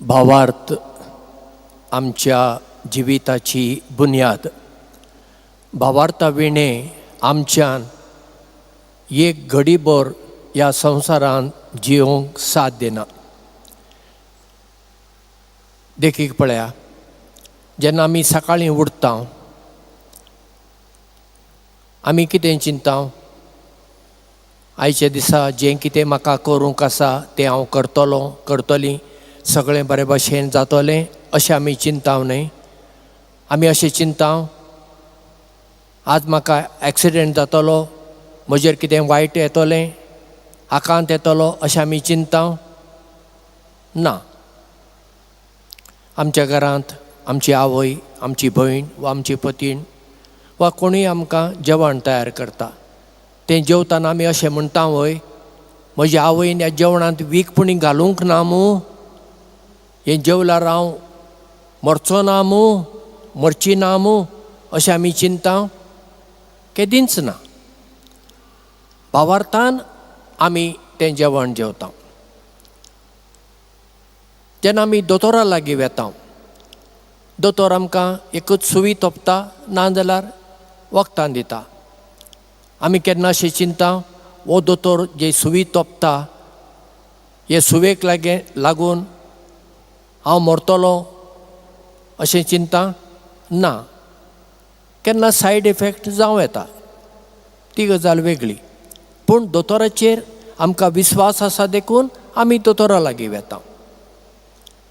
भावार्थ आमच्या जिविताची बुन्याद. भावार्था विणें आमच्यान एक घडीभर ह्या संवसारांत जियोंक साध्य ना. देखीक पळया, जेन्ना आमी सकाळीं उठता आमी कितें चिंता? आयच्या दिसा जें कितें म्हाका करूंक आसा तें हांव करतलो, करतली, सगळें बरे भशेन जातलें अशें आमी चिंता न्हय? आमी अशें चिंता, आज म्हाका एक्सिडेंट जातलो, म्हजेर कितें वायट येतलें, आकांत येतलो अशें आमी चिंता ना? आमच्या घरांत आमची आवय, आमची भयण वा आमची पतीण वा कोणूय आमकां जेवण तयार करता, तें जेवतना आमी अशें म्हणटा व्हय, म्हज्या आवयन ह्या जेवणांत वीख पुणी घालूंक ना मूं, हें जेवल्यार हांव मरचो ना मूं, मरची ना मूं, अशें आमी चिंता? केदींच ना. भावार्थान आमी तें जेवण जेवता. जेन्ना आमी दोतोरा लागीं वेता, दोतोर आमकां एकूच सुवी तोपता नाजाल्यार वखदां दिता. आमी केन्ना अशें चिंता, हो दोतोर जे सुवी तोपता हे सुवेक लागून हांव मरतलो अशें चिंता ना? केन्ना सायड इफेक्ट जावं येता, ती गजाल वेगळी, पूण दोतोराचेर आमकां विस्वास आसा देखून आमी दोतोरा लागीं वेता.